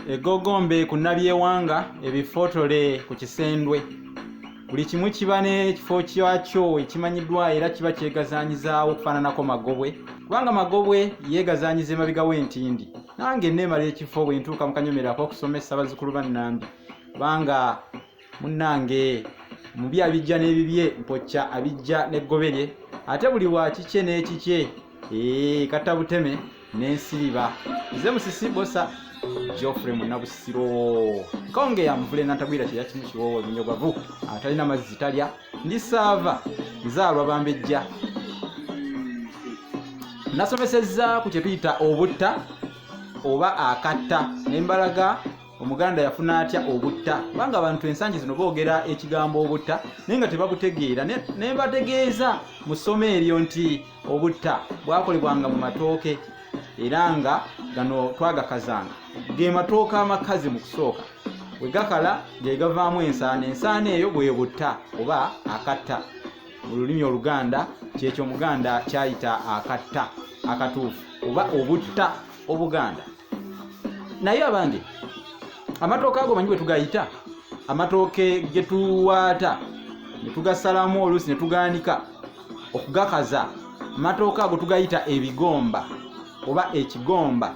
Egogombe ku Nabyewanga, ebifotole ku Kisendwe. Buli kimu kiba n'ekifo kyakyo ekimanyiddwa era kiba kyegazaanyizaawo okufaananako Magobwe, kubanga Magobwe yeegazaanyiza emabega w'entindi. Nange nneemala ekifo bwe ntuuka mu kanyomero ak'okusomesa bazzukulu ba Nnambi, kubanga munnange omubi abijja n'ebibye, mpokya abijja n'eggobe lye, ate buli wa kikye n'ekikye. Ee, katta buteme n'ensiriba. Nze Musisi Bbosa Geoffrey Munnabusiro. Nkonge ya muvule nantagwira kyeya kimu kiwoowo ebinyogwavu atalina mazzi talya. Ndi Ssaava, nzaalwa bambejja. Nasomesezza ku kye tuyita obutta oba akatta ne mbalaga Omuganda yafuna atya obutta, kubanga abantu ensangi zino boogera ekigambo obutta naye nga tebabutegeera. Ne mbategeeza mu ssomo eryo nti obutta bwakolebwanga mu matooke era nga gano twagakazanga ge matooke amakazi mu kusooka, bwe gakala ge gavaamu ensaano. Ensaano eyo bwe butta oba akatta mu lulimi Oluganda, kyekyo Omuganda kyayita akatta akatuufu oba obutta Obuganda. Naye abange, amatooke ago manyi bwe tugayita? Amatooke ge tuwaata ne tugasalamu oluusi ne tugaanika okugakaza, amatooke ago tugayita ebigomba oba ekigomba.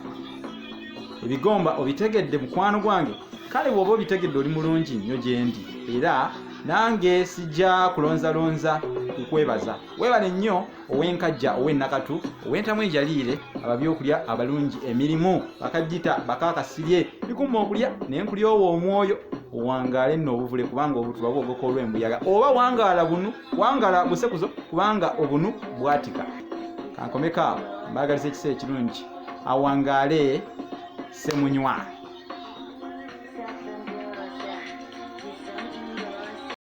Ebigomba obitegedde mukwano gwange? Kale bw'oba obitegedde oli mulungi nnyo gye ndi, era nange sijja kulonzalonza kukwebaza. Weebale nnyo ow'enkajja, ow'ennakatu, ow'entamu enjaliire, ababyokulya abalungi emirimu bakajjita bakakasirye bikumma okulya naye nkulyowa omwoyo. Owangaale nno obuvule, kubanga obutulwa bwogoka olw'embuyaga, oba wangaala bunu, wangala busekuzo, kubanga obunu bwatika. Kankomeko awo, mbaagaliza ekiseera ekirungi. Awangaale Ssemunywa.